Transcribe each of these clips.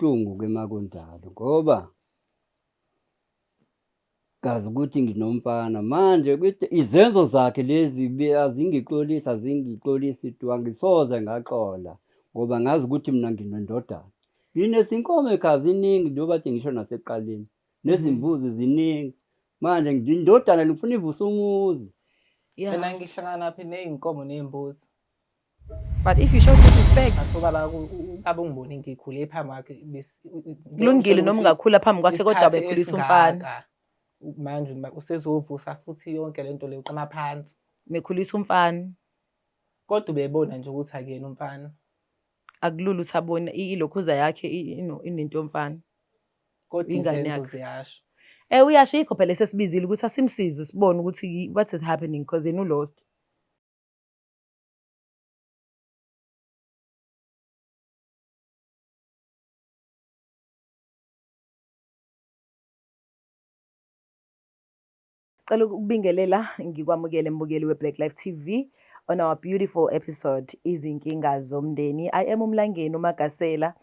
Kubuhlungu-ke uma kunjalo ngoba ngazi ukuthi nginomfana manje kuthi izenzo zakhe lezi azingixolisi azingixolisi tu angisoze ngaxola ngoba ngazi ukuthi mina nginendodana. Nginezinkomo ekhaya ziningi njengoba kade ngisho nasekuqaleni nezimbuzi ziningi manje ngindodana ngifuna ivuse umuzi. Yeah. Mina ngihlanganaphi ney'nkomo ney'mbuzi. But if you show disrespect. But ubaba ubaba ungibone ngikhule phambi kwakhe Kulungile noma ungakhula phambi kwakhe kodwa bekhulisa umfana. Manje usezovusa futhi yonke lento leyo uqama phansi. Mekhulisa umfana. Kodwa ubebona nje ukuthi akuyena umfana. Akulula ukuthi abone ilokhuza yakhe inento yomfana. Kodwa Ingane izenzo yakhe. ziyasho. Eh uyasho yikho phela esesibizile ukuthi asimsize sibone ukuthi what is happening because yena ulost. Cela ukubingelela ngikwamukele mbukeli we-Black Life TV on our beautiful episode izinkinga zomndeni. I am uMlangeni uMagasela.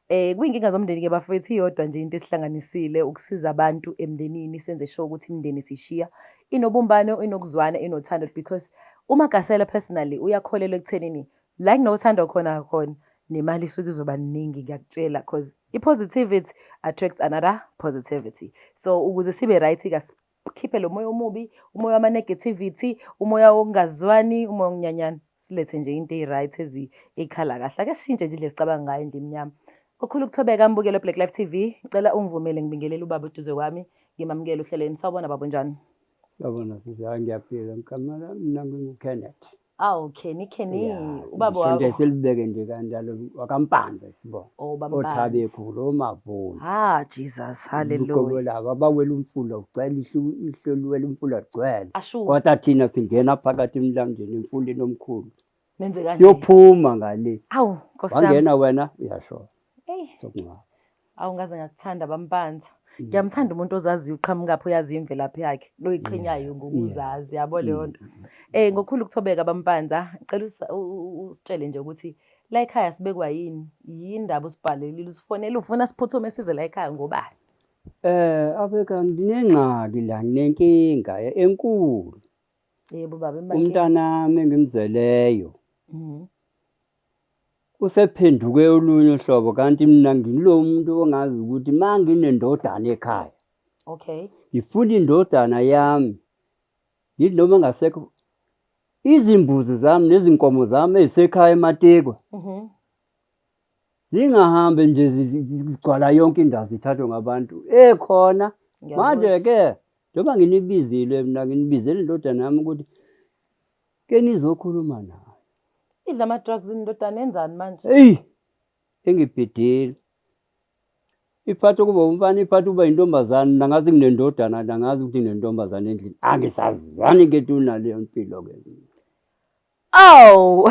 Eh kuyinkinga zomndeni ke bafowethu iyodwa nje into esihlanganisile ukusiza abantu emndenini senze sure ukuthi imindeni sishiya inobumbano inokuzwana inothando because uMagasela personally uyakholelwa ekuthenini la kunothando khona khona nemali isuke izoba ningi ngiyakutshela cause i-positivity attracts another positivity so ukuze sibe right khiphe lo moya omubi umoya wama-negativity umoya wokungazwani umoya wokunyanyana silethe nje into eyi-right eyikhala kahle ake sishintshe nje indlela esicabanga ngayo indlu emnyama kokhulu ukuthobeka mbukelo Black Life TV ngicela ungivumele ngibingelele ubaba eduze kwami ngimamukele uhlelweni sawubona baba unjani Sawubona sisi, hayi ngiyaphila mkamala mina nginguKenneth. Awu Kenny Kenny Ya, ubaba sisho nje wakho silibeke nje kanjalo wakaMpanza isibongo. Oh bampanzi. Othabekhulu oMavundla. Ah Jesus Uqobo hallelujah. labo abawela umfula ugcwele ihluwela umfula ugcwele. Ashu Kodwa thina singena phakathi emlanjeni emfuleni omkhulu. nenze kanje. Siyophuma ngale. Awu Nkosi yami. Wangena wena uyashona. Ey Sokungcwaba. awu ngaze ngakuthanda bampanza. Ngiyamthanda umuntu ozaziyo uqhamukaphi oyazi imvelaphi yakhe loyiqhenyayo ngokuzazi yabo leyo nto. Eh ngokukhulu ukuthobeka bampanza ngicela usitshele nje ukuthi la ekhaya sibekwa yini? Yini ndaba usibhalelile usifonele ufuna siphuthume size la ekhaya ngobani? Abeka nginengxaki la nginenkinga enkulu. Yebo baba Umntanami engimzeleyo usephenduke olunye uhlobo kanti mina ngilo muntu ongazi ukuthi uma nginendodana ekhaya Okay. ngifuna indodana yami ngithi noma ngasekho izimbuzi zami nezinkomo zami ezisekhaya eMatekwa zingahambe nje zigcwala yonke indawo zithathwe ngabantu ekhona manje-ke njengoba nginibizile mina nginibizele indodana yami ukuthi ke nizokhuluma nayo. Idla ama-drugs indodana enzani manje? Eyi, ingibhidile. Iphatha ukuba umfana iphatha ukuba intombazane mina ngazi nginendodana mina ngazi ukuthi nginentombazane endlini. Angisazwani ke tu naleyo mpilo ke. Oh!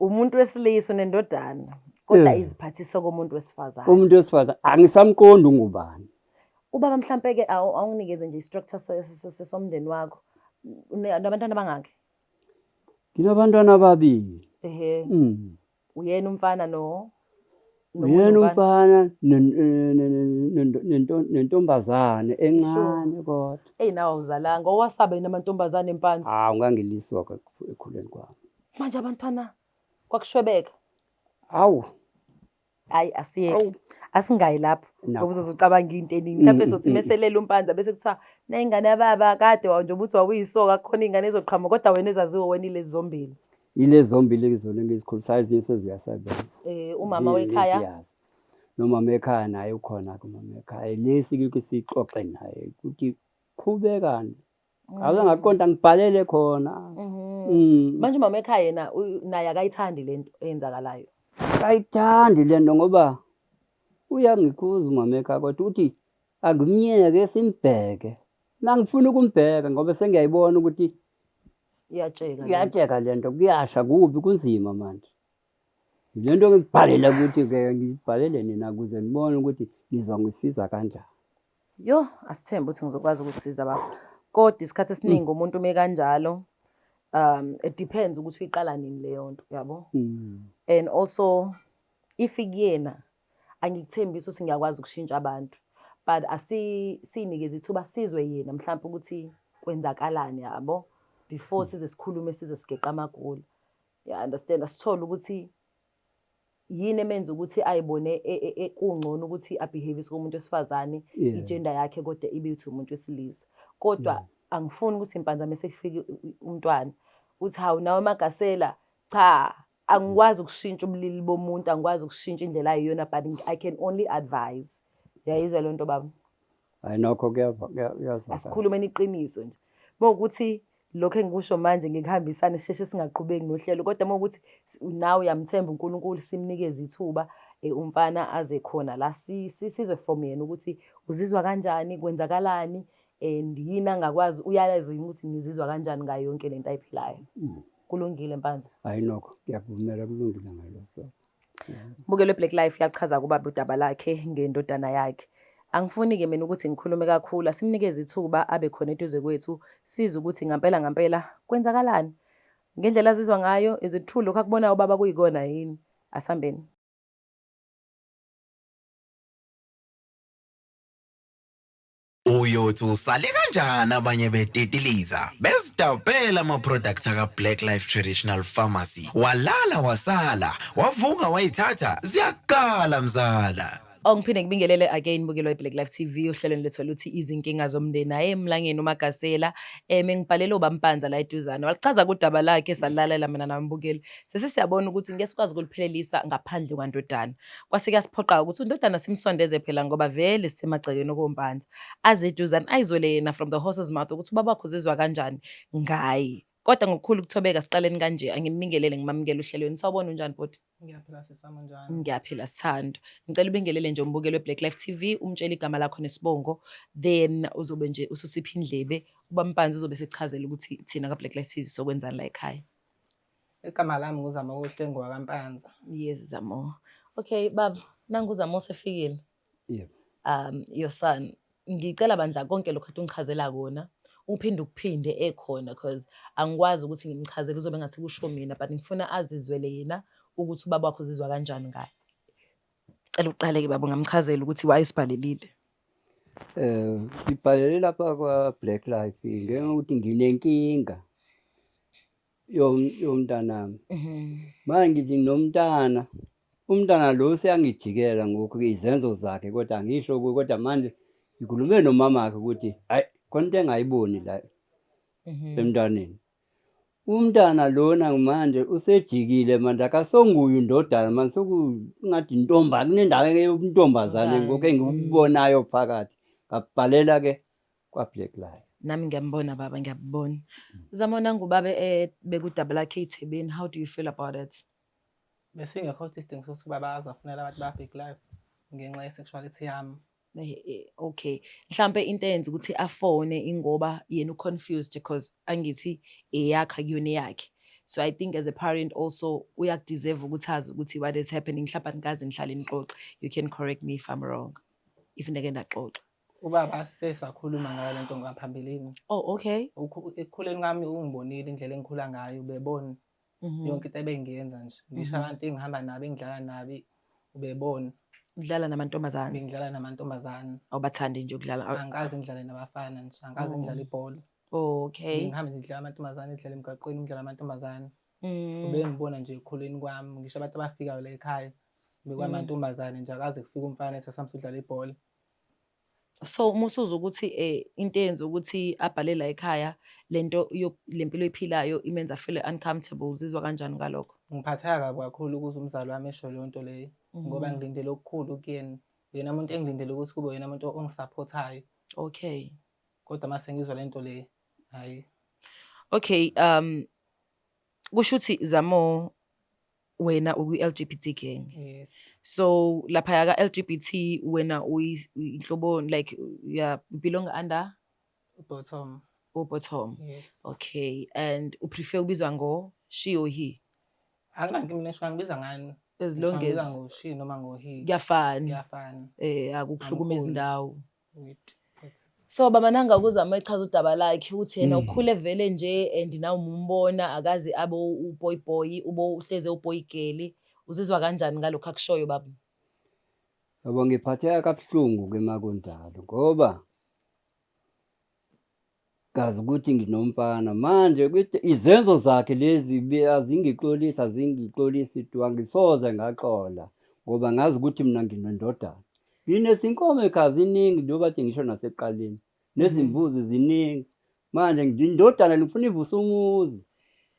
Umuntu wesilisa unendodana kodwa iziphathisa komuntu wesifazane. Umuntu wesifazane angisamqondi ungubani. Ubaba mhlampe ke awunginikeze nje i-structure somndeni wakho. Unabantwana abangaki? Nginabantwana ababili. Ehhe. Uyena umfana no Uyena umfana nentombazane encane kodwa. Eyi nawe awuzalanga owasaba yini amantombazane empanzi? Hawu ngangilisoka ekukhuleni kwami. Manje abantwana kwakushwebeka. Hawu. Hayi asiyeke. Asingayi lapho ngoba uzozocabanga into eningi. Mhlawumbe sothi meselele umpanza bese kuthiwa nayingane yababa kade nje ubuthi wawuyisoka kukhona iy'ngane ezoqhamuka kodwa wena ezaziwe wena ilezi zombili. Ilezi zombili zona engizikhulisayo ezinye seziyasebenza. Eh umama wekhaya. Nomama ekhaya naye ukhona ke umama ekhaya. Lesi ke sixoxe naye ukuthi qhubekani. Ake ngaqonda ngibhalele khona. Manje umama ekhaya yena naye akayithandi lento eyenzakalayo. Akayithandi lento ngoba uyangikhuza umama ekhaya kodwa uthi angimyeke simbheke. Nangifuna ukumbheka ngoba sengiyayibona ukuthi iyatsheka. Iyatsheka lento kuyasha kubi kunzima manje. Le nto ngikubhalela ukuthi ke ngibhalele nina ukuze nibone ukuthi nizongisiza kanjani. Yo, asithembe ukuthi ngizokwazi ukukusiza baba. Kodwa isikhathi esiningi umuntu ume kanjalo it depends ukuthi uyiqala nini leyo nto, yabo? And also if kuyena Angikuthembisi ukuthi ngiyakwazi ukushintsha abantu, but asinikeze ithuba sizwe yena mhlawumpe ukuthi kwenzakalani yabo before size sikhulume size sigeqa amagula. Ya understand, asithole ukuthi yini emenza ukuthi ayibone kungcono ukuthi a-behave komuntu wesifazane, i-gender yakhe kodwa ibe ithi umuntu wesilisa. Kodwa angifuni ukuthi impanza mase kufika umntwana uthi hawu nawe Magasela, cha, angikwazi ukushintsha ubulili bomuntu, angikwazi ukushintsha indlela ayiyona, but I can only advise. Uyayizwa leyo nto baba? Hayi nokho kuyazwakala. Asikhulumeni iqiniso nje. Mawukuthi lokho engikusho manje ngikuhambisane sisheshe singaqhubeki nohlelo, kodwa mawukuthi nawe uyamthemba uNkulunkulu, simnikeze ithuba umfana aze khona la sizwe from yena ukuthi uzizwa kanjani, kwenzakalani and yini angakwazi, uyazi yini ukuthi ngizizwa kanjani ngayo yonke lento ayiphilayo. Kulungile Mpanza? Hayi nokho ngiyakuvumela, kulungile ngalokho. Mbukelo Black Life yachaza kubaba udaba lakhe ngendodana yakhe. Angifuni-ke mina ukuthi ngikhulume kakhulu, asimnikeze ithuba abe khona eduze kwethu, sizwe ukuthi ngampela ngampela kwenzakalani. Ngendlela azizwa ngayo, is it true lokhu akubonayo ubaba kuyikona yini? Asambeni. Uyothi usale kanjani abanye betitiliza bezidabhela ama-product aka-Black Life Traditional Pharmacy, walala wasala wavuka wayithatha ziyakala mzala. Oh, ngiphinde ngibingelele again mbukelo we-Black Life TV ohlelweni lethu oluthi izinkinga zomndeni. Hhayi emlangeni uMagasela, mengibhalele uBampanza la eduzane. Walichaza kudaba lakhe salalela mina nambukeli. Sese siyabona ukuthi ngeke sikwazi ukuliphelelisa ngaphandle kwandodana. Kwase kuyasiphoqa ukuthi undodana simsondeze phela ngoba vele sisemagcekeni okompanza. Aze eduzane ayizwele yena from the horse's mouth ukuthi ubaba wakhe uzizwa kanjani ngaye. Kodwa ngokukhulu ukuthobeka siqaleni kanje, angimbingelele ngimamukele ohlelweni. Sawubona, unjani bhuti? Ngiyaphila sisami, unjani? Ngiyaphila sithando. Ngicela ubingelele nje umbukeli we-Black Life TV, umtshele igama lakho nesibongo, then uzobe nje ususipha indlebe, uBampanza uzobe sechazela ukuthi thina ka-Black Life TV sokwenzani la ekhaya. Igama lami nguZamokuhle ngowakaMpanza. Yes, Zamo. Okay, baba, nangu uZamo usefikile. Yebo. Your son. Ngicela bandla konke lokho ade ungichazela kona, uphinde ukuphinde ekhona because angikwazi ukuthi ngimchazele uzobe ngathi kusho mina, but ngifuna azizwele yena ukuthi ubaba wakhe uzizwa kanjani ngaye. Cela uqale-ke baba, ungamchazela ukuthi why usibhalelile. Ngibhalele lapha kwa Black Life ngenxa yokuthi nginenkinga yomntanami. Manje ngithi nomntana, umntana lo useyangijikela ngoku izenzo zakhe, kodwa angisho kuye, kodwa manje ngikhulume nomamakhe ukuthi hayi khona into engayiboni la emntwaneni. Umntana lona manje usejikile manje, akasonguye undodana manje, sokungathi intomba, kunendawo yobuntombazane ngoku engikubonayo phakathi. Ngabhalela ke kwa-Black Life. Nami ngiyambona baba, ngiyabona. Zamo, nangu babe bekudaba lakhe ethebeni. How do you feel about it? Besingekho isidingo sokuthi ubaba azafunela abantu ba-Black Life ngenxa ye-sexuality yami. Okay. Mhlampe into eyenza ukuthi afone ingoba yena u-confused because angithi eyakhe akuyona eyakhe. So I think as a parent also uyakudeserve ukuthi azi ukuthi what is happening. Mhlampe anikaze nihlale nixoxe. You can correct me if I'm wrong. If ngeke ndaxoxa. Ubaba sesakhuluma ngayo lento ngaphambilini. Oh, okay. Ekukhuleni kwami ungibonile indlela engikhula ngayo, ubebona yonke into ebengiyenza nje. Ngisho abantu engihamba nabo, engidlala nabo, ubebona. Udlala namantombazane? Bengidlala namantombazane. Awubathandi nje ukudlala? Angikaze ngidlale nabafana nje, angikaze ngidlale ibhola. Okay. Ngihambe ngidlala amantombazane, ngidlala emgaqweni, ngidlala amantombazane. Ubengibona nje ekukhuleni kwami, ngisho abantu abafikayo la ekhaya bekwamantombazane nje, akaze kufike umfana ethi asambe udlala ibhola. So uma usuzwa ukuthi into eyenza ukuthi abhale la ekhaya lento lempilo oyiphilayo imenza feel uncomfortable, uzizwa kanjani ngalokho? Ngiphatheka kabi kakhulu ukuze umzali wami esho leyo nto leyo, ngoba ngilindele okukhulu kuyena. Uyena muntu engilindele ukuthi kube uyena muntu ongisaphothayo. Okay. Kodwa mase ngizwa le nto le, hhayi. Okay, kusho ukuthi Zamo wena ukwi-LGBT gang. Yes. So lapha ka LGBT wena uyinhlobo, like you belong under bottom. O bottom. Yes. Okay, and u prefer ubizwa ngo she or he? Anginankinga mina, ngisho ngibiza ngani. As long as ngibiza ngo she noma ngo he. Kuyafana. Kuyafana. Akukuhlukumeza Angikholwa. indawo. Wait. So baba, nanga ukuzama echaza udaba lakhe uthi yena ukhule vele nje and nawe umumbona akaze abe uboy boy, ube uhleze uboy girl. Uzizwa kanjani ngalokho akushoyo baba? Yabo, ngiphatheka kabuhlungu ke makunjalo ngoba ngazi ukuthi nginomfana manje kuthi izenzo zakhe lezi azingixolisi, azingixolisi tu, angisoze ngaxola ngoba ngazi ukuthi mina nginendodana. Nginezinkomo ekhaya ziningi njengoba nje ngisho nasekuqaleni, nezimbuzi ziningi. Manje ngindodana ngifuna ivuse umuzi.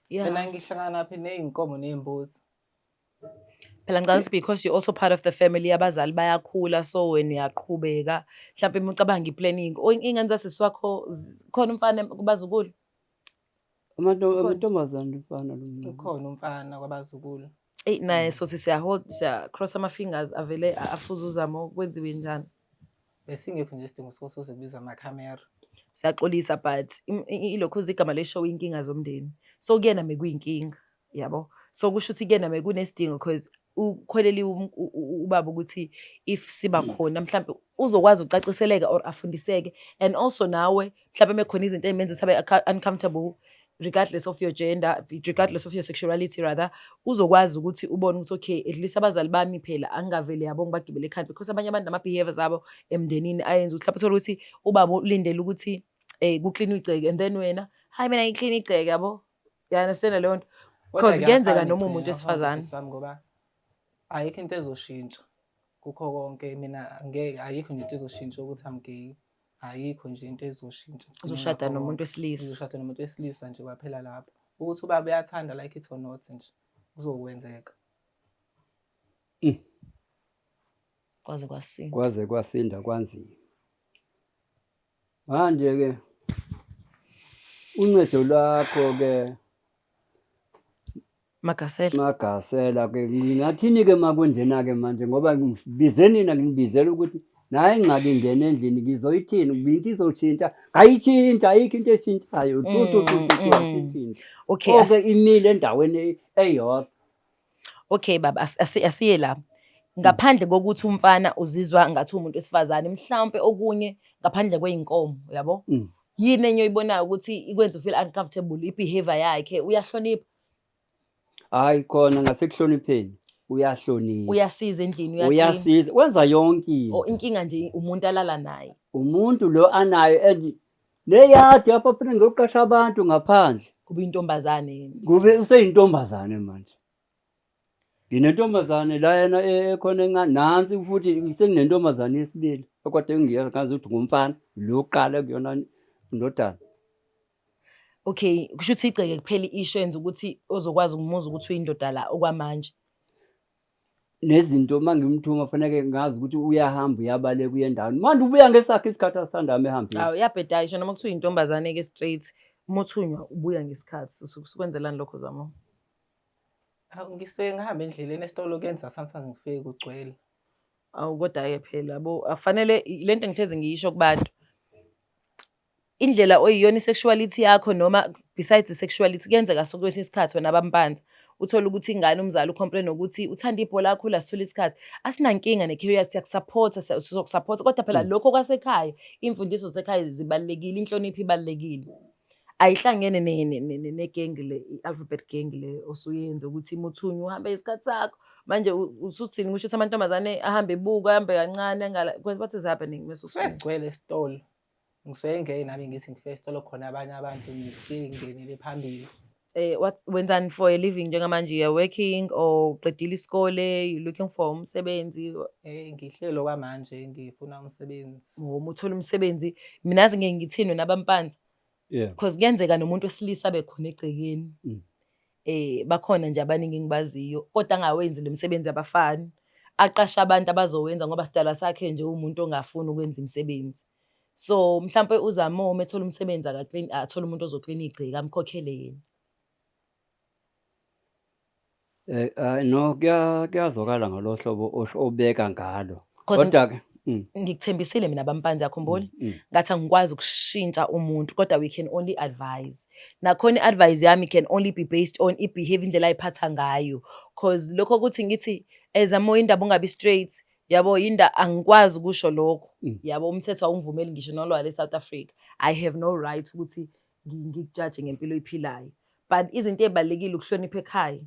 Mina ngihlangana phi ney'nkomo ney'mbuzi? Phela ngicabanga ukuthi because you're also part of the family, abazali bayakhula, so wena uyaqhubeka. Mhlawumbe uma ucabanga i-planning, oh, iy'ngane zasisi wakho khona umfana kubazukulu? Amantombazane, umfana lo mncane. Ukhona umfana kwabazukulu. Eyi, naye sothi siya-hold, siya-cross ama-fingers, avele afuze uzamo kwenziwe njani. Besingekho nje isidingo sokuthi kuze kubizwe amakhamera. Siyaxolisa, but ilokhuza igama le-show inkinga zomndeni. So kuyena mekuyinkinga, yabo. So kusho ukuthi kuyena mekunesidingo because ukholeliwe ubaba ukuthi if siba khona mhlambe uzokwazi ukucaciseleka or afundiseke, and also nawe mhlambe mekhona izinto ey'menza ukuthi abe uncomfortable regardless of your gender, regardless of your sexuality rather, uzokwazi ukuthi ubone ukuthi okay, at least abazali bami phela angingavele, yabo, ngibagibele ekhanda, because abanye abantu nama-behaviors abo emndenini ayenza ukuthi mhlawumbe uthole ukuthi ubaba ulindele ukuthi ku-clean igceke and then wena, hayi, mina ngi-clean igceke, yabo, you understand leyo nto? Kodwa Because kuyenzeka kuyafana noma ekugcineni, umuntu kuyafana wesifazane. sisi wami, ngoba ayikho into ezoshintsha kukho konke. Mina ngeke, ayikho nje into ezoshintsha ukuthi I'm gay, ayikho nje into ezoshintsha ekugcineni Uzoshada ngakho nomuntu konke. wesilisa. Ngizoshada nomuntu wesilisa nje kwaphela lapho. Ukuthi ubaba uyathanda, like it or not nje, kuzokwenzeka. Kwaze kwasinda. Kwaze kwasinda, kwanzima. Manje ke uncedo lwakho ke Magasela. Magasela ke, ngingathini ke makunjena ke manje, ngoba ngibize nina, nginibizela ukuthi nayi ingxaki ingena endlini, ngizoyithini into izoshintsha? Ngayitshintsha, ayikho into eshintshayo tu tu tu tu tu, ayishintsha. Okay. Oke imile endaweni eyodwa. Okay baba, asiye la. Ngaphandle kokuthi umfana uzizwa ngathi umuntu wesifazane, mhlawumbe okunye ngaphandle kwey'nkomo, yabo? Yini enye oyibonayo ukuthi ikwenza u-feel uncomfortable, i-behavior yakhe? Uyahlonipha? Hayi, khona ngasekuhlonipheni uyahlonipha. Uyasiza endlini, uya-clean? Uyasiza, wenza yonke Or into. inkinga nje umuntu alala naye? Umuntu lo anayo and leyadi apha phela ngiyoqasha abantu ngaphandle. Kube intombazane yini? Kube useyintombazane manje. Nginentombazane la yena ekhona encane nansi, futhi senginentombazane yesibili kodwa engiyazi ukuthi ngumfana lo kuqala kuyona indodana. Okay, kusho ukuthi igceke kuphela i-issue yenza ukuthi ozokwazi ukumuza ukuthi uyindoda la okwamanje. Nezinto uma ngimthuma faneke ngazi ukuthi uyahamba, uyabaleka, uye endaweni, manje ubuya ngesakhe isikhathi asithanda hamba ehambile. Awu, uyabheda isho noma kuthiwa intombazane-ke straight, uma uthunywa ubuya ngesikhathi, usukwenzelani lokho, Zamo? Hawu, ngisuke ngihambe endleleni esitolo, kuyenza sometimes ngifike kugcwele. Awu, kodwa-ke phela yabo, akufanele le nto engihlezi ngiyisho kubantu. Indlela oyiyona, i-sexuality yakho, noma besides i-sexuality, kuyenzeka so kwesinye isikhathi wena abampanza uthole ukuthi ingane umzali u-complain ukuthi uthanda ibhola kakhulu, asithole isikhathi. Asinankinga ne-career, siyakusupport, sizokusupport, kodwa phela lokho kwasekhaya, iy'mfundiso zasekhaya zibalulekile, inhlonipho ibalulekile. Ayihlangene ne-gang le, i-alphabet gang le osuyenze ukuthi muthunywa uhambe isikhathi sakho. Manje usuthini? Kusho ukuthi amantombazane ahambe ebuka, ahambe kancane, angala, what is happening mase Kusuke kugcwele esitolo. Ngisuke ngeke nami ngithi ngifike esitolo khona abanye abantu, ngifike ngingenele phambili. What, wenzani for a living njengamanje? You're working or uqedile isikole, you looking for umsebenzi? Ngihleli okwamanje, ngifuna umsebenzi. Uma uthola umsebenzi, mina yazi ngeke ngithini wena abampanza. Because kuyenzeka nomuntu wesilisa abe khona egcekeni. Bakhona nje abaningi engibaziyo kodwa angawenzi lo msebenzi abafani. Aqashe abantu abazowenza ngoba sidala sakhe nje umuntu ongafuni ukwenza imisebenzi. So mhlampe uzame uma ethola umsebenzi aka-clean, athole umuntu ozo-clean igceke amkhokhele yena. No, kuyazwakala ngalo hlobo obeka ngalo. 'Cause Kodwa ke ngikuthembisile mina bampanzi, yakhumbula? Mm. Ngathi angikwazi ukushintsha umuntu, kodwa we can only advise. Nakhona i-advice yami can only be based on i-behavior, indlela ayiphatha ngayo. 'Cause lokho ukuthi ngithi ezamo indaba ungabi straight, yabo, yinda angikwazi ukusho lokho. Yabo, umthetho awungivumeli ngisho nolwa le South Africa. I have no right ukuthi ngikujaje ngempilo oyiphilayo. But izinto ey'balulekile ukuhlonipha ekhaya,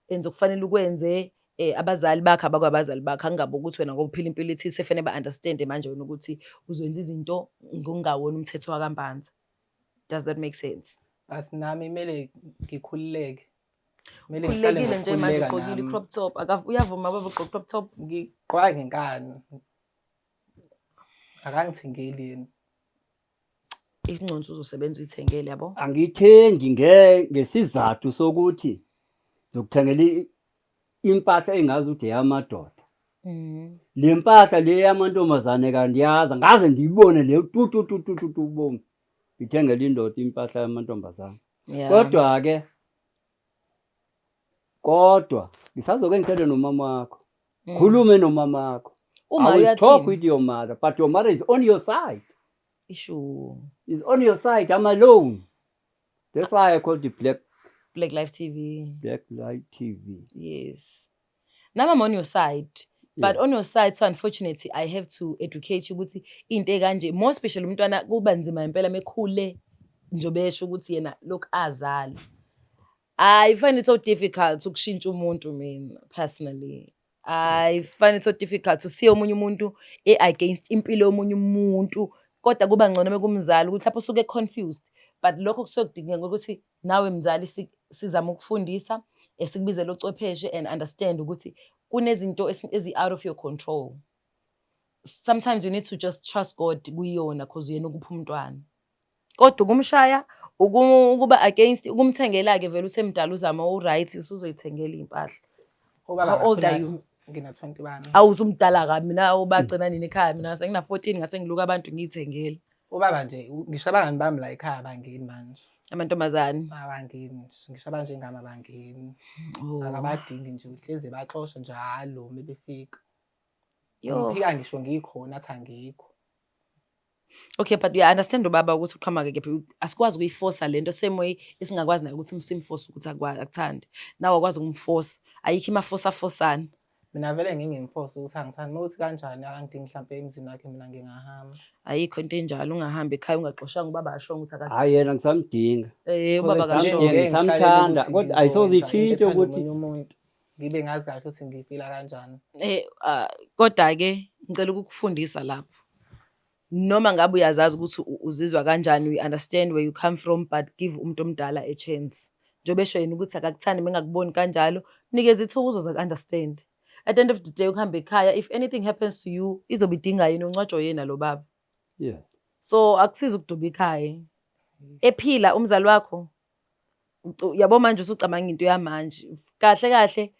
enze okufanele ukwenze, Abazali bakhe abakwabazali bakhe, angabe ukuthi wena ngoba uphila impilo ethile sefanele ba-understand-e manje wena ukuthi uzoyenza izinto ngokungawona umthetho wakaMpanza. Does that make sense? But nami kumele ngikhululeke. Kumele ngihlale Khululekile nje manje ngokukhululeka ugqokile nami. i-crop top. Uyavuma baba ugqoke crop top? Ngigqoka ngenkani. Akangithengeli yena. Ingconso uzosebenza uyithengele yabo. Angithengi ngesizathu sokuthi zokuthengela impahla engazi ukuthi eyamadoda. Le mpahla le yamantombazane kandiyazi, ngaze ndiyibone le tu tu tu tu tu tu bomi. Ngithengele indoda impahla yamantombazane. Kodwa ke kodwa ngisazoke ngithethe nomama wakho. Khulume nomama wakho. Uma I will talk uyathini? with your mother, but your mother is on your side. Ishu. Is on your side. I'm alone. That's why I call the Black Life TV. Black Light TV. Yes. Now I'm on your side. But on your side, so unfortunately, I have to educate you ukuthi into ekanje, more especially umntwana kuba nzima impela mekhule njengoba esho ukuthi yena lokhu azali. I find it so difficult ukushintsha umuntu mina personally. I find it so difficult to see omunye umuntu e-against impilo yomunye umuntu, kodwa kuba ngcono mekumzali ukuthi lapho usuke confused. But lokho kusuke kudingeka ukuthi nawe mzali sizame ukufundisa, sikubizele ocwepheshe and understand ukuthi kunezinto ezi out of your control. Sometimes you need to just trust God kuyona cause uyena ukupha umntwana. Kodwa ukumshaya, ukuba against, ukumthengela-ke vele usemdala uzama u-right, usuzoyithengela iy'mpahla. Ubaba How old are ngakhula you? Ngina 21. Awusumdala kabi mina ubagcina nini ekhaya, mina sengina 14 ngase ngiluka abantu ngiyithengele. Ubaba nje ngisho abangani bami la ekhaya abangeni manje. Amantombazane. Abangeni nje. Ngisho abanjengami abangeni. Oh. Akabadingi nje, uhlezi baxosha njalo uma befika. Yo. Ngiphika ngisho ngikhona athi angikho. Okay, but we understand ubaba ukuthi uqhamuka kephi. Asikwazi ukuyiforce lento same way esingakwazi naye ukuthi simforce ukuthi akuthande. Nawe awukwazi ukumforce. Ayikho imaforce afosana. Mina vele ngingimforce ukuthi angithandi. Uma uthi kanjani akangidingi mhlampe emzini wakhe mina ngingahamba. Ayikho into enjalo, ungahambi ekhaya ungaxoshanga ubaba ashongo ukuthi akadingi. Hayi yena ngisamdinga. Ubaba Kodwa akashongo. Ngisamdinga, ngeke ngisamthanda, ngihlale kodwa ukuthi ayisoze ngizokwenza into itshintshe ethanda ukuthi omunye umuntu. Ngibe ngazi kahle ukuthi ngifila kanjani. Kodwa ke ngicela ukukufundisa lapho. Noma ngabe uyazazi ukuthi uzizwa kanjani, we understand where you come from, but give umuntu omdala a chance. Njengoba esho yena ukuthi akakuthandi mengakuboni kanjalo, nikeza ithuba uzoze aku-understand. At the end of the day ukuhamba ekhaya, if anything happens to you, izobe idinga yena, uncwatshwa yena lo baba. So akusizi ukuduba ikhaya. Ephila umzali wakho, yabo manje usucabanga into yamanje. Kahle kahle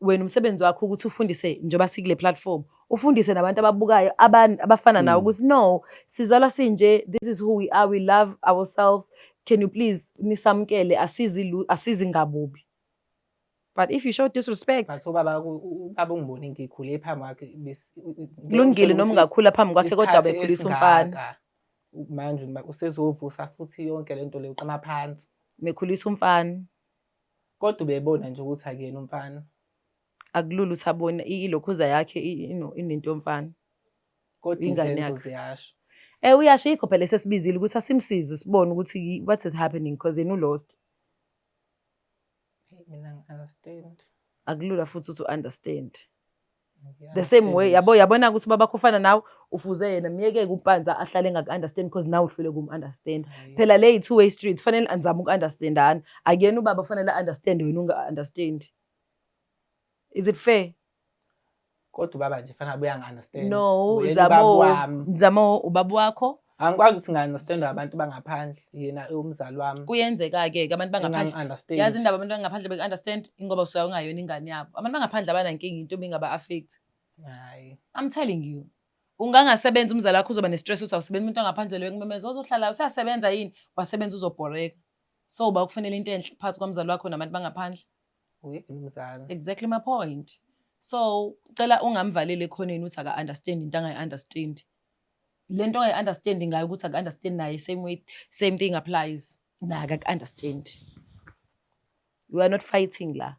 wena umsebenzi wakho ukuthi ufundise njengoba sikule platform, ufundise nabantu ababukayo abafana nawe ukuthi no, sizalwa sinje, this is who we are, we love ourselves. Can you please nisamkele, asizi ngabubi. But if you show disrespect, But ubaba ubaba ungibone ngikhule phambi kwakhe, Kulungile noma ukuthi ungakhula phambi kwakhe kodwa isikhathi bekhulisa umfana. esingaka, manje usezovusa futhi yonke lento le uqama phansi. Mekhulisa umfana. Kodwa ubebona nje ukuthi akuyena umfana. Akulula ukuthi abone ilokhuza yakhe inento yomfana. Kodwa Ingane izenzo yakhe. ziyasho. Uyasho yikho phela esesibizile ukuthi asimsize sibone ukuthi what is happening because yena ulost. Hey, mina ngi-understand. Akulula futhi ukuthi u-understand. Ngiya The same way, understand. yabona ukuthi ubaba wakho ufana nawe, ufuze yena, myeke uPanza ahlale engaku-understand because nawe uhlule ukum-understand. Hhayi. Phela le yi-two way street, fanele anizame uku-understandana. Akuyena ubaba fanele a-understand wena unga-understand. Is it fair? Kodwa ubaba nje fanele abuye angi-understand. No, Uyena Zamo, ubaba wami. Zamo ubaba wakho. Angikwazi ukuthi ngi-understand abantu bangaphandle, yena umzali wami. Kuyenzeka-ke ke abantu bangaphandle. Engangi-understand. Yazi indaba abantu bangaphandle beku-understand ingoba usuke ungayona ingane yabo. Abantu bangaphandle abanankinga into ebingaba-affect. Hhayi. I'm telling you. Ungangasebenza umzali wakho uzoba ne-stress ukuthi awusebenzi, umuntu angaphandle lo bekumemeza, ozohlala usasebenza yini? Wasebenza uzobhoreka. So uba kufanele into enhle phakathi kwamzali wakho nabantu bangaphandle. Uyena umzali. Exactly my point. So cela ungamvaleli ekhoneni ukuthi aka-understand into angayi-understand. Le nto angayi-understand ngayo ukuthi aka-understand naye, same way, same thing applies. Naye akaku-understand. We are not fighting la.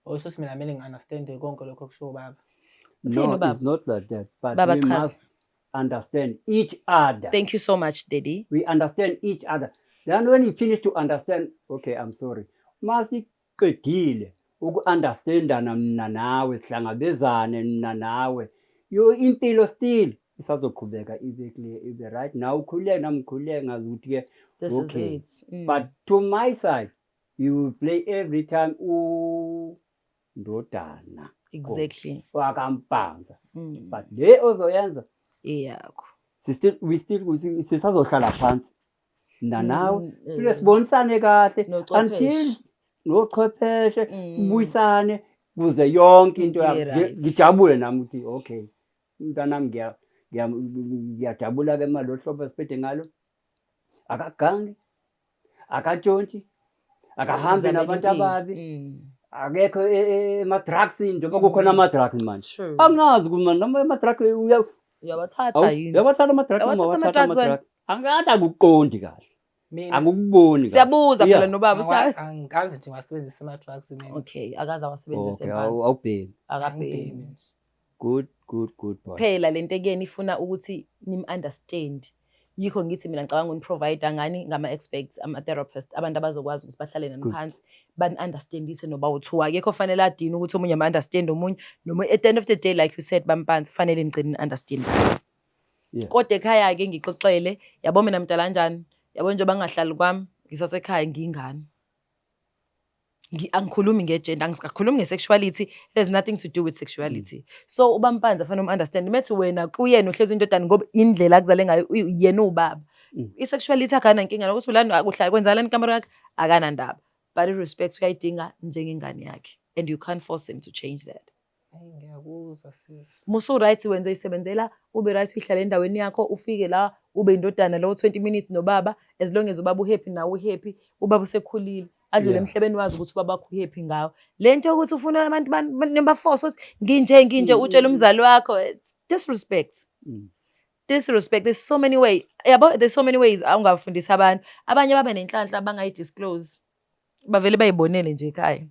Osho ukuthi mina kumele ngi-understand konke lokho okushiwo ubaba. Uthini No, ubaba? it's not like that. But Baba we chaza. must understand each other. Thank you so much, Daddy. We understand each other. Then when you finish to understand, okay, I'm sorry. Masiqedile. Uku-understandana mina nawe, sihlangabezane mina nawe. Yo impilo still isazoqhubeka ibe clear, ibe right. Nawe ukhululeke, nami ngikhululeke, ngazi ukuthi-ke This is okay. it. But to my side, you will play every time undodana wakaMpanza. But le ozoyenza Iyakho. si still we still sisazohlala phansi mina nawe, sifike sibonisane kahle Nochwepheshe. until nochwepheshe, sibuyisane kuze yonke into Into yami ibe right. ngijabule nami ukuthi okay, umntanami ngiyajabula ke malo hlobo esiphethe ngalo, akagangi, akatshontshi, akahambi Uzamela nabantu impilo. ababi, akekho ema-drugsini, njengoba kukhona ama-drugs manje. Angazi kuma noma ama-drugs Uyawathatha yini? Uyawathatha ama-drugs noma Uyawathatha awathatha ama-drugs wena? ama-drugs? Angathi akuqondi kahle. Mina Angikuboni kahle. Siyabuza phela nobaba Angikaze nje ngiwasebenzise ama-drugs mina. Okay, akaze awasebenzise Okay, phansi. awubhemi. Akabhemi. Angibhemi nje. Good, good, good boy. Phela lento ekuyena ifuna ukuthi nim-understand. Yikho ngithi mina ngicabanga ukuni-provide ngani ngama-experts, ama-therapist, abantu abazokwazi ukuthi bahlale nani Good. phansi, bani-understandise noba u-two. Akekho fanele adine ukuthi omunye ama-understand omunye, noma at the end of the day, like you said, bamphansi, fanele nigcine ni-understand. Kodwa ekhaya-ke ngixoxele, yabo mina mdala kanjani, yabo njengoba ngingahlali kwami, ngisasekhaya ngiyingane. Angikhulumi nge-gender, angikhulumi nge-sexuality, it has nothing to do with sexuality. So ubampanzi afanele um-understand, methi wena kuyena uhlezi indodana ngoba indlela akuzale ngayo yena uwubaba. I-sexuality akanankinga nokuthi ulana uhlala kwenzakalani ekamero yakhe, akanandaba. But i-respect uyayidinga njengengane yakhe, and you can't force him to change that. Hayi, ngiyakuzwa sis. Musu right wenza uyisebenzela, ube right uyihlale endaweni yakho, ufike la ube indodana lowo 20 minutes nobaba, as long as ubaba uhappy nawe uhappy, ubaba usekhulile. Adlule emhlabeni wazi ukuthi ubaba wakho uhappy ngawe. Le nto yokuthi ufuna abantu nibaforce ukuthi nginje nginje, utshele umzali wakho, it's disrespect. Disrespect. There's so many ways. Yabo, there's so many ways ongafundisa abantu. Abanye babe nenhlanhla bangayi-disclose. Bavele bayibonele nje ekhaya.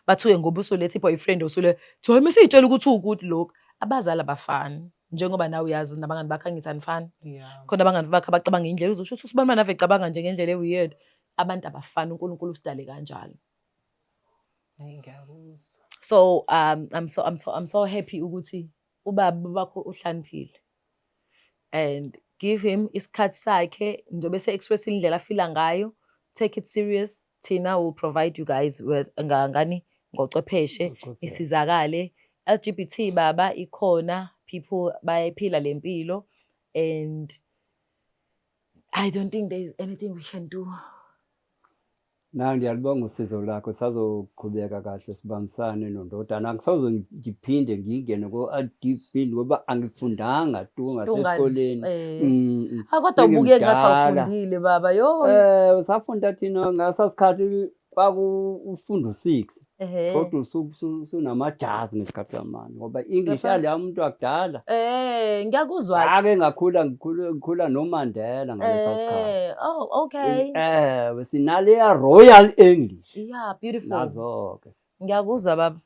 Bathuke ngoba usuletha i-boyfriend usule, kuthiwa mesiyitshela ukuthi uwukuthi lokhu. Abazali abafani. Njengoba nawe uyazi nabangani bakho angithi anifani. Khona abangani bakho abacabanga indlela uzosho ukuthi usibani nave cabanga nje ngendlela e-weird. Abantu abafani, uNkulunkulu usidale kanjalo. Hayi, ngiyakuzwa. So I'm so happy ukuthi ubaba bakho uhlaniphile. And give him isikhathi sakhe njengoba ese-express indlela afila ngayo. Take it serious. Thina will provide you guys with ngani ngochwepheshe, Ngochwepheshe. isizakale. LGBT baba ikhona, people bayayiphila le mpilo, and I don't think there is anything we can do. Na ngiyalibonga usizo lakho, sazoqhubeka kahle sibambisane nondodana. Angisoze ngiphinde ngingene ko-RDP ngoba angifundanga tu ngasesikoleni. Ah, kodwa ubuke ngathi Sengimdala. awufundile baba, yo. Safunda thina ngasa sikhathi kwaku ufunda u-6. Kodwa usunamajazi ngesikhathi samanje ngoba English Lapha- yaleya umuntu wakudala. Ngiyakuzwa. Ake ngakhula ngikhula noMandela ngalesa sikhathi. Oh, okay. Sinaleya Royal English. Yeah, beautiful. Nazo ke. Ngiyakuzwa baba.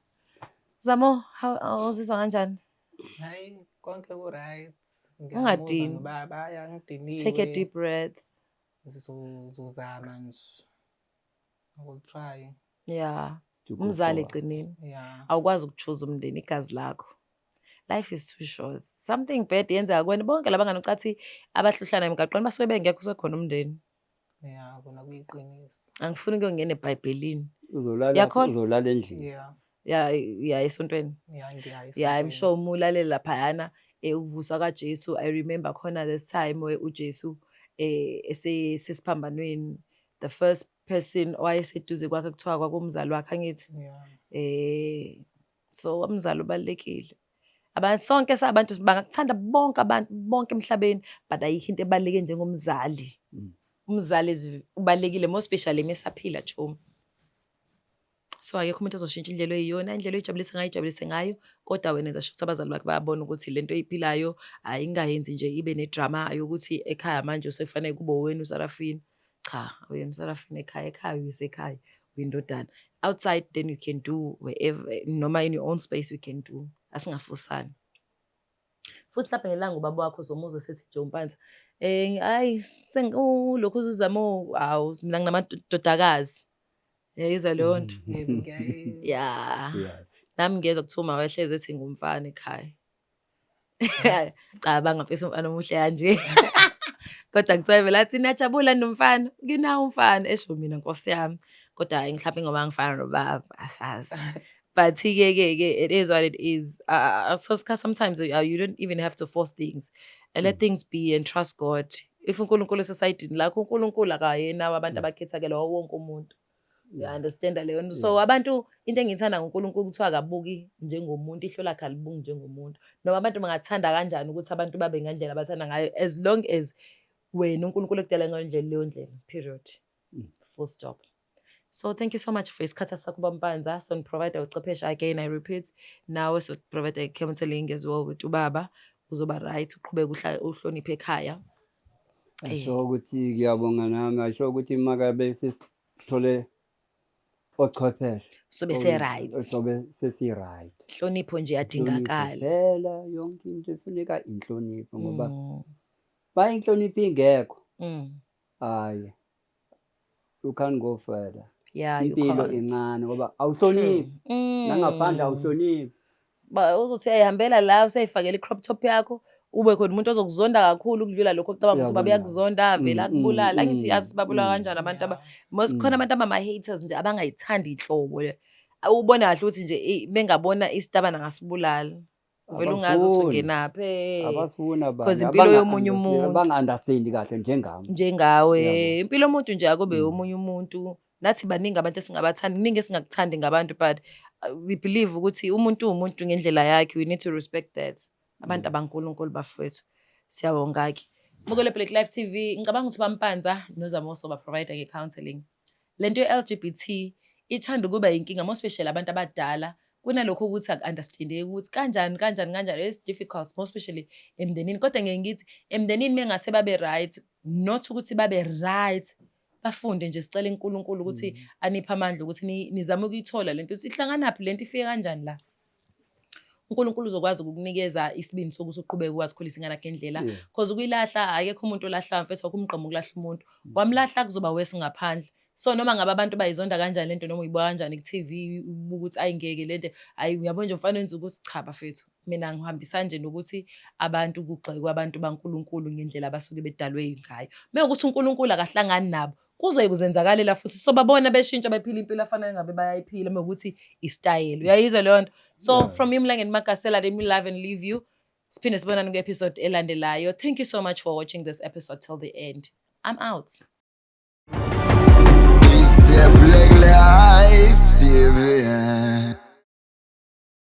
Zamo, how uzizwa kanjani? Hayi, konke ku right. Ungadini. Baba, hayi, angidiniwe. Take a deep breath. Ngizozama nje. I will try. Yeah. To go Umzali forward. egcineni. Awukwazi ukuchoose umndeni, igazi lakho. Life is too short. Something bad yenzeka kuwena, bonke labangani ucathi abahluhlana emgaqweni basuke bengekho usekhona umndeni. Yeah, kona kuyiqiniso. Angifuni ukuyongena eBhayibhelini. Uzolala, Uyakhona? uzolala endlini. Yeah. Yeah, yeah, esontweni. Yeah, ngiya Yeah, I'm esontweni. sure uma ulalela laphayana, ukuvusa kaJesu, I remember khona this time where uJesu esesiphambanweni, the first person owayeseduze kwakhe kuthiwa kwakumzali wakhe, angithi? Yeah. So umzali ubalulekile. Abantu sonke sabantu bangakuthanda bonke abantu bonke emhlabeni, but ayikho into ebaluleke njengomzali. Umzali ubalulekile, more especially uma esaphila, chomi. So akekho umuntu ozoshintsha indlela oyiyona, indlela oyijabulisa ngayo, ijabulise ngayo, kodwa wena enza sure ukuthi abazali bakhe bayabona ukuthi lento oyiphilayo ayingayenzi nje ibe nedrama yokuthi ekhaya manje usekufanele kube wena uSarafina. Cha, wena uSarafina ekhaya, ekhaya uyisekhaya, uyindodana. Outside then you can do wherever, noma in your own space you can do. Asingafosani. Futhi mhlawumbe ngelanga ubaba wakho uzomuzwa sethi nje umpanza, hayi, lokhu uzuzama, awu, mina nginamadodakazi. Uyayizwa leyo nto? Yebo, ngiyayizwa. Ya. Yes. Nami ngiyezwa kuthiwa uma wehleze ethi ngumfana ekhaya. Cabanga mfethu, umfana omuhle kanje. Kodwa kuthiwa vele athi niyajabula nomfana, nginawo umfana, esho mina, nkosi yami. Kodwa hhayi, mhlawumbe ngoba ngifana nobaba, asazi. But-ke ke ke it is what it is. So sometimes you don't even have to force things. Let things be and trust God. If uNkulunkulu esesayidini lakho, uNkulunkulu akayena abantu abakhethakele wonke umuntu. You understand leyo nto? So abantu, into engiyithanda ngoNkulunkulu kuthiwa akabuki njengomuntu, ihlo lakhe alibuki njengomuntu. Noma abantu bangathanda kanjani ukuthi abantu babe ngendlela abathanda ngayo, as long as wena uNkulunkulu ekudala ngendlela, leyo ndlela, period. Full stop. So thank you so much for isikhathi sakho, Bampanza. So provide uchwepheshe, again I repeat. Nawe so provide counseling as well with ubaba. Uzoba right, uqhubeke uhloniphe ekhaya. Asho ukuthi ngiyabonga nami, asho ukuthi makabe sesithole ochwepheshe. So bese right. Sobe sesi right. Inhlonipho nje yadingakala. Phela yonke into ifuneka inhlonipho, ngoba ba inhlonipho ingekho, hayi, you can't go further. Yeah, you Impilo can't. incane ngoba awuhloniphi. Nangaphandle awuhloniphi. Ba uzothi uyayihambela la, useyifakela i-crop top yakho, ube khona umuntu ozokuzonda kakhulu ukudlula lokho ocabanga ukuthi ubaba Uyabona. uyakuzonda, vele akubulala. Angithi yazi sibabulawa kanjani abantu aba most khona abantu abama-haters nje abangayithandi inhlobo le. Ubone kahle ukuthi nje bengabona isitabane angasibulala. Uvele ungazi ukuthi Abasifuni. ungenaphi. Abasifuni abanye. 'Cause impilo yomunye umuntu. Abanga-understandi kahle njengami. Njengawe, Yabo. impilo yomuntu nje akube omunye umuntu. Nathi baningi abantu esingabathandi, kuningi esingakuthandi ngabantu, but we believe ukuthi umuntu uwumuntu ngendlela yakhe. We need to respect that. Abantu abankulunkulu, bafowethu. Siyabonga-ke. Bukele Black Life TV, ngicabanga ukuthi Bampanza noZamoso ba-provide nge-counseling. Lento ye-LGBT ithanda ukuba inkinga, more especially abantu abadala. Kunalokho ukuthi aku-understandeki ukuthi kanjani, kanjani, kanjani. It's difficult, more especially emndenini. Kodwa ngeke ngithi emndenini mengase babe right, not ukuthi babe right, bafunde nje, sicela uNkulunkulu ukuthi aniphe amandla ukuthi nizame ukuyithola lento, ukuthi ihlanganaphi lento, ifike kanjani la. uNkulunkulu uzokwazi ukukunikeza isibindi sokuthi uqhubeke ukwazi ukukhulisa ingane yakho ngendlela. Cause ukuyilahla, akekho umuntu olahlayo, mfethu, akukho umgqomo ukulahla umuntu. Wamlahla, kuzoba worse ngaphandle. So noma ngabe abantu bayizonda kanjani lento, noma uyibuka kanjani ku-TV, ubuka ukuthi ayingeke lento, ayi, uyabona nje umfana wenza ukuthi, cha bafethu, mina ngihambisana nje nokuthi abantu kugxekwe abantu baNkulunkulu ngendlela abasuke bedalwe ngayo. Mewukuthi uNkulunkulu akahlangani nabo, kuzoye kuzenzakalela futhi sobabona beshintsha, bephila impilo afanele ngabe bayayiphila, mewukuthi isitayela. Uyayizwa leyo nto? So from Imlangeni Magasela, let me love and leave you. Siphinde sibonane kwi-episode elandelayo. Thank you so much for watching this episode till the end. I'm out. It's the Black Life TV.